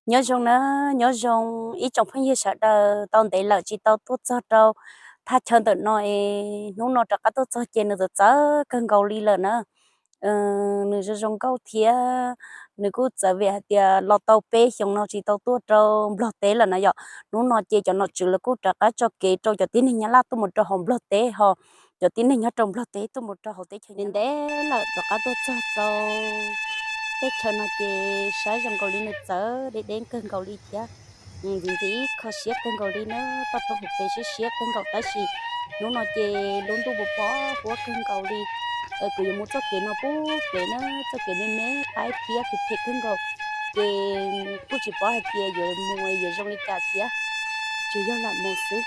Nyob zoo na, nyob zoo ib tsoom phooj ywg sawv daws, tau ntev lawm tsis tau tuaj txog rau thaj chaw ntawm no es hnub no rov qab tuaj txog ces nws txawv txawv kawg nkaus li lawm na. Nws zoo zoo nkauj thiab nws kuj txawv vim hais tias los tau peb xyoos no tsis tau tuaj rau Nplog teb lawm na yom. Hnub no ces cov nom tswv lawv kuj rov qab tso kev rau cov tib neeg Nyab Laj tuaj mus rau hauv Nplog teb ho cov tib neeg nyob rau Nplog teb tuaj mus rau hauv teb chaws ntev ntev lawm rov qab tuaj txog rau teb chaws no ces saib zoo nkaus li nws txawv deb deb kawg nkaus li thiab. Ntxim ntxim ib kho siab kawg nkaus li na, toj roob hauv pes siab siab kawg nkaus tab sis hnub no ces lub ntuj puas pob huab kawg nkaus li. Kuv yuav mus txoj kev no pub kev na, txoj kev me me qaib thiab kuv phem kawg nkaus ces kuj tsis paub hais tias yuav mus yuav zoo li cas thiab, tsuas yog lam mus xwb.